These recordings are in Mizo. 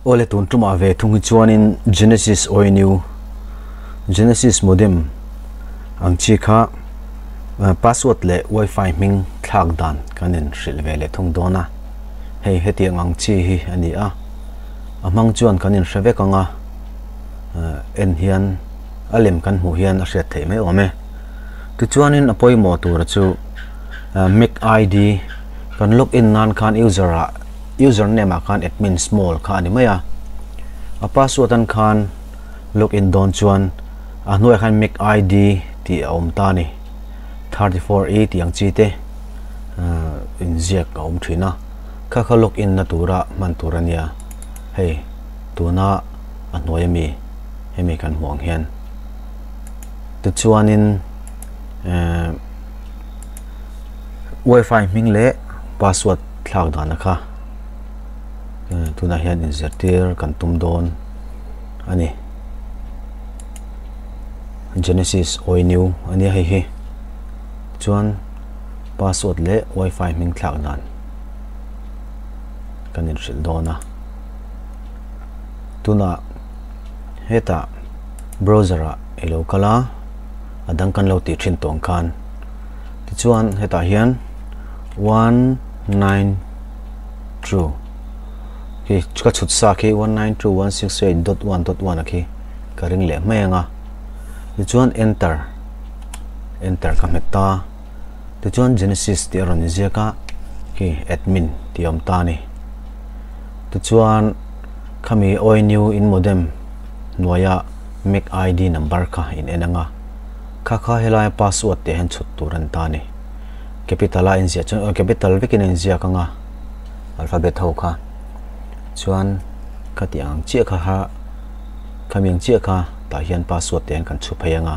Awle tun tumah ve thung hi chuanin Genesis ONU Genesis modem ang chi kha password leh wifi hming thlak dan kan in hrilh ve leh thung dawn a, hei hetiang ang chi hi a ni a, a hmang chuan kan in hre vek ang a, en hian a lem kan hmuh hian a hriat theih mai awm e. Tichuanin a pawimawh tura chu Mac ID kan log in nan khan user ah user name ah khan admin small kha a ni mai a, a password an khan log in dawn chuan a hnuaiah khan Mac ID tih a awm ta a ni, 34 E tih ang chi te inziak a awm thin a, kha kha log in na tura hman tur a nia, hei tuna a hnuai ami hemi kan hmuh ang hian tichuanin ehh wifi hming leh password thlak dana kha tunah hian inzirtir kan tum dawn a ni Genesis ONU a nia hei hi chuan password leh wifi hming thlak dan kan inhrilh dawn a tunah hetah browser ah i lo kal a a dang kan lo tih thin tawh ang khan tichuan hetah hian 192 khi ka chhut sa khi 192.168.1.1 a khi ka ring leh mai ang a tichuan enter enter ka hmet ta tichuan genesis tih a rawn inziak a khi admin tih a awm ta a ni tichuan khami ONU in modem hnuaia mac id number kha in en ang a kha kha helaia password tih hian chhut tur a ni ta a ni capital a inziah chuan aw capital vekin a inziak ang a alphabet ho kha chuan ka tih ang chiah kha kha khami ang chiah kha tah hian password tih hian kan chhu phei ang a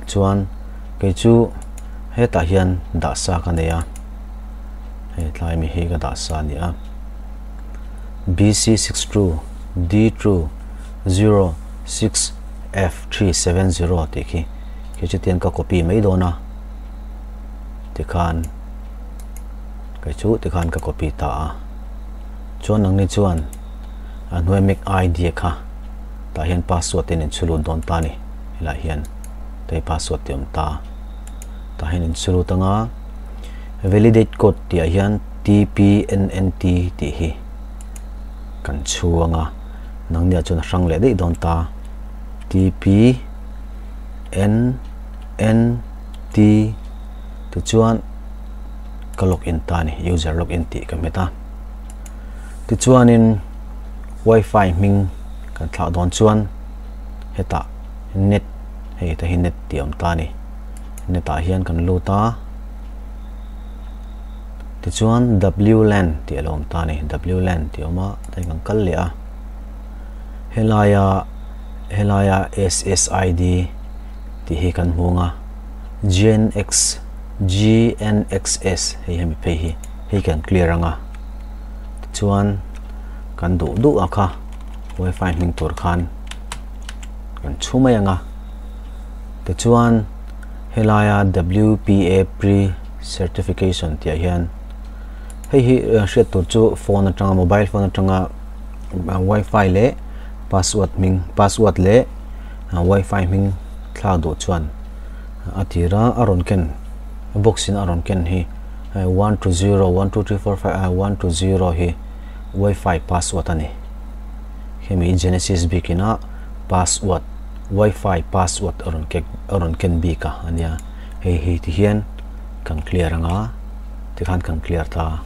chuan kei chu hetah hian dah sa ka nei a hei tlai mi hi ka dah sa a ni a bc62 d2 0 6 f3 7 0 tih khi khi chu tian ka copy mai dawn a tikhan kei chu tikhan ka copy ta a chuan nangni chuan a hnuai mac id kha tah hian password te in in chhu lut dawn ta a ni helaiah hian tei password te awm ta tah hian in chhu lut anga validate code tih ah hian tpnnt tih hi kan chhu anga nangni ah chuan a hrang leh daih dawn ta tpnnt tichuan ka login ta a ni user login tih ka hmet a tichuanin wifi hming kan thlah dawn chuan hetah net hei te hi net tih a awm ta a ni net ah hian kan lut a tichuan wlan tih a lo awm ta a ni wlan tih a awm a hei kan kal leh a helaia helaia ssid tih hi kan hmu ang a gnx gnxs hei hemi phei hi hei kan clear ang a tichuan kan duh duh a kha wifi hming tur khan kan chhu mai ang a tichuan helaia wpa pre certification tih ah hian hei hi hriat tur chu phone atanga mobile phone atanga wifi leh password hming password leh wifi hming thlak duh chuan a tira a rawn ken box in a rawn ken hi 1 2 0 1 2 3 4 5 1 2 0 hi wifi password a ni hemi genesis bikin a password wifi password a rawn kek a rawn ken bik a ania hei hi ti hian kan clear anga tikhan kan clear ta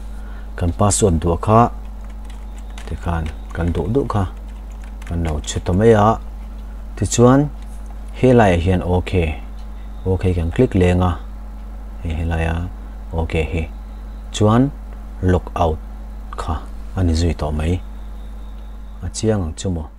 kan password duh kha tikhan kan duh duh kha kan lo chhe ta mai a tichuan helaiah hian ok ok kan click leng a hei helaia ok hi chuan log out kha a ni zui tawh mai a chiang ang chu maw.